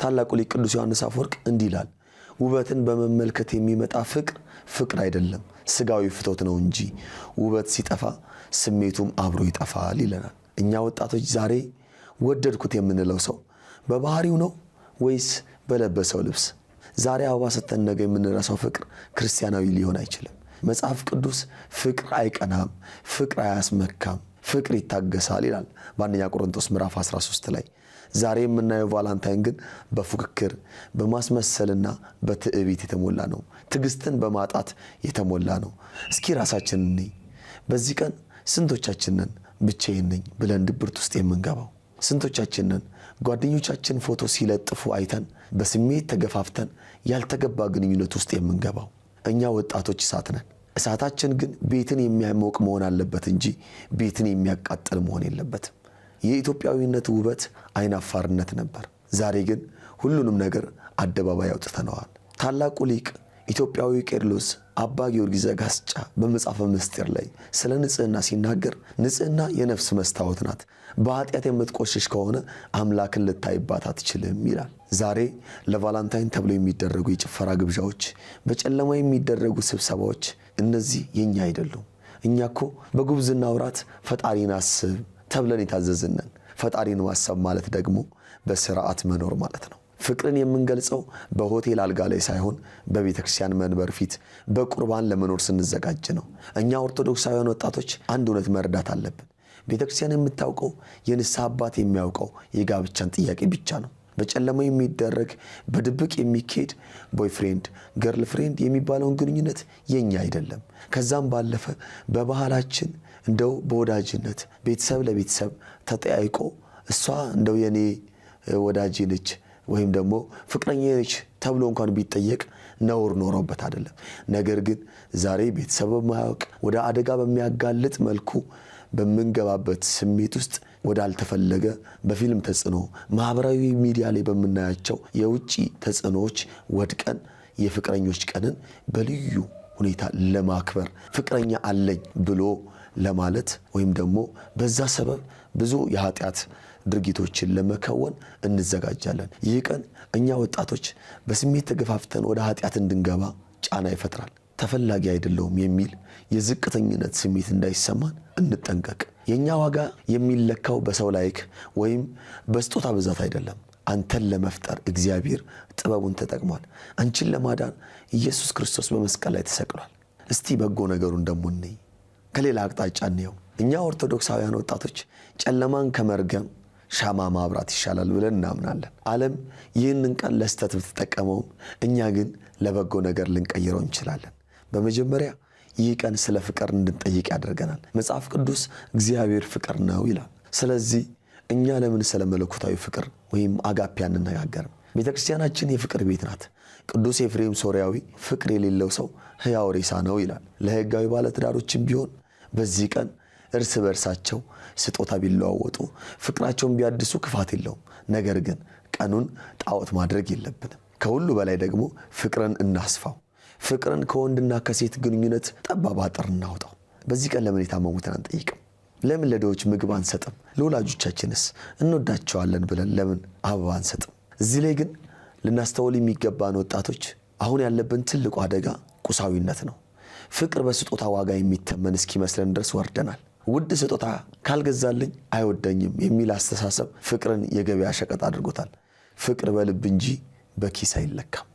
ታላቁ ሊቅ ቅዱስ ዮሐንስ አፈወርቅ እንዲህ ይላል፣ ውበትን በመመልከት የሚመጣ ፍቅር ፍቅር አይደለም፣ ስጋዊ ፍቶት ነው እንጂ ውበት ሲጠፋ ስሜቱም አብሮ ይጠፋል ይለናል። እኛ ወጣቶች ዛሬ ወደድኩት የምንለው ሰው በባህሪው ነው ወይስ በለበሰው ልብስ? ዛሬ አበባ ሰተን ነገ የምንረሳው ፍቅር ክርስቲያናዊ ሊሆን አይችልም። መጽሐፍ ቅዱስ ፍቅር አይቀናም፣ ፍቅር አያስመካም፣ ፍቅር ይታገሳል ይላል በአንደኛ ቆሮንቶስ ምዕራፍ 13 ላይ። ዛሬ የምናየው ቫላንታይን ግን በፉክክር በማስመሰልና በትዕቢት የተሞላ ነው። ትዕግስትን በማጣት የተሞላ ነው። እስኪ ራሳችንን እንይ። በዚህ ቀን ስንቶቻችንን ብቻዬን ነኝ ብለን ድብርት ውስጥ የምንገባው? ስንቶቻችንን ጓደኞቻችን ፎቶ ሲለጥፉ አይተን በስሜት ተገፋፍተን ያልተገባ ግንኙነት ውስጥ የምንገባው? እኛ ወጣቶች እሳት ነን። እሳታችን ግን ቤትን የሚያሞቅ መሆን አለበት እንጂ ቤትን የሚያቃጥል መሆን የለበትም። የኢትዮጵያዊነት ውበት አይናፋርነት ነበር። ዛሬ ግን ሁሉንም ነገር አደባባይ አውጥተነዋል። ታላቁ ሊቅ ኢትዮጵያዊ ቄርሎስ አባ ጊዮርጊስ ዘጋስጫ በመጽሐፈ ምስጢር ላይ ስለ ንጽሕና ሲናገር ንጽሕና የነፍስ መስታወት ናት፣ በኃጢአት የምትቆሽሽ ከሆነ አምላክን ልታይባት አትችልም ይላል። ዛሬ ለቫላንታይን ተብሎ የሚደረጉ የጭፈራ ግብዣዎች፣ በጨለማ የሚደረጉ ስብሰባዎች፣ እነዚህ የኛ አይደሉም። እኛ እኮ በጉብዝና ወራት ፈጣሪን አስብ ተብለን የታዘዝነን። ፈጣሪን ማሰብ ማለት ደግሞ በስርዓት መኖር ማለት ነው። ፍቅርን የምንገልጸው በሆቴል አልጋ ላይ ሳይሆን በቤተ ክርስቲያን መንበር ፊት በቁርባን ለመኖር ስንዘጋጅ ነው። እኛ ኦርቶዶክሳውያን ወጣቶች አንድ እውነት መረዳት አለብን። ቤተ ክርስቲያን የምታውቀው የንስሐ አባት የሚያውቀው የጋብቻን ጥያቄ ብቻ ነው። በጨለማ የሚደረግ በድብቅ የሚካሄድ boyfriend girlfriend የሚባለውን ግንኙነት የኛ አይደለም። ከዛም ባለፈ በባህላችን እንደው በወዳጅነት ቤተሰብ ለቤተሰብ ተጠያይቆ እሷ እንደው የኔ ወዳጄ ነች ወይም ደግሞ ፍቅረኛ ነች ተብሎ እንኳን ቢጠየቅ ነውር ኖሮበት አይደለም። ነገር ግን ዛሬ ቤተሰብ በማያውቅ ወደ አደጋ በሚያጋልጥ መልኩ በምንገባበት ስሜት ውስጥ ወዳልተፈለገ በፊልም ተጽዕኖ፣ ማህበራዊ ሚዲያ ላይ በምናያቸው የውጭ ተጽዕኖዎች ወድቀን የፍቅረኞች ቀንን በልዩ ሁኔታ ለማክበር ፍቅረኛ አለኝ ብሎ ለማለት ወይም ደግሞ በዛ ሰበብ ብዙ የኃጢአት ድርጊቶችን ለመከወን እንዘጋጃለን። ይህ ቀን እኛ ወጣቶች በስሜት ተገፋፍተን ወደ ኃጢአት እንድንገባ ጫና ይፈጥራል። ተፈላጊ አይደለሁም የሚል የዝቅተኝነት ስሜት እንዳይሰማን እንጠንቀቅ። የእኛ ዋጋ የሚለካው በሰው like ወይም በስጦታ ብዛት አይደለም። አንተን ለመፍጠር እግዚአብሔር ጥበቡን ተጠቅሟል። አንቺን ለማዳን ኢየሱስ ክርስቶስ በመስቀል ላይ ተሰቅሏል። እስቲ በጎ ነገሩን ደግሞ እንይ፣ ከሌላ አቅጣጫ እንየው። እኛ ኦርቶዶክሳውያን ወጣቶች ጨለማን ከመርገም ሻማ ማብራት ይሻላል ብለን እናምናለን። ዓለም ይህንን ቀን ለስተት ብትጠቀመውም እኛ ግን ለበጎ ነገር ልንቀይረው እንችላለን። በመጀመሪያ ይህ ቀን ስለ ፍቅር እንድንጠይቅ ያደርገናል። መጽሐፍ ቅዱስ እግዚአብሔር ፍቅር ነው ይላል። ስለዚህ እኛ ለምን ስለ መለኮታዊ ፍቅር ወይም አጋፔ አንነጋገርም? ቤተ ክርስቲያናችን የፍቅር ቤት ናት። ቅዱስ ኤፍሬም ሶርያዊ ፍቅር የሌለው ሰው ሕያው ሬሳ ነው ይላል። ለሕጋዊ ባለትዳሮችም ቢሆን በዚህ ቀን እርስ በእርሳቸው ስጦታ ቢለዋወጡ ፍቅራቸውን ቢያድሱ ክፋት የለውም። ነገር ግን ቀኑን ጣዖት ማድረግ የለብንም። ከሁሉ በላይ ደግሞ ፍቅርን እናስፋው። ፍቅርን ከወንድና ከሴት ግንኙነት ጠባብ አጥር እናውጣው። በዚህ ቀን ለምን የታመሙትን አንጠይቅም? ለምን ለድሆች ምግብ አንሰጥም? ለወላጆቻችንስ እንወዳቸዋለን ብለን ለምን አበባ አንሰጥም? እዚህ ላይ ግን ልናስተውል የሚገባን ወጣቶች፣ አሁን ያለብን ትልቁ አደጋ ቁሳዊነት ነው። ፍቅር በስጦታ ዋጋ የሚተመን እስኪመስለን ድረስ ወርደናል። ውድ ስጦታ ካልገዛልኝ አይወደኝም የሚል አስተሳሰብ ፍቅርን የገበያ ሸቀጥ አድርጎታል። ፍቅር በልብ እንጂ በኪስ አይለካም።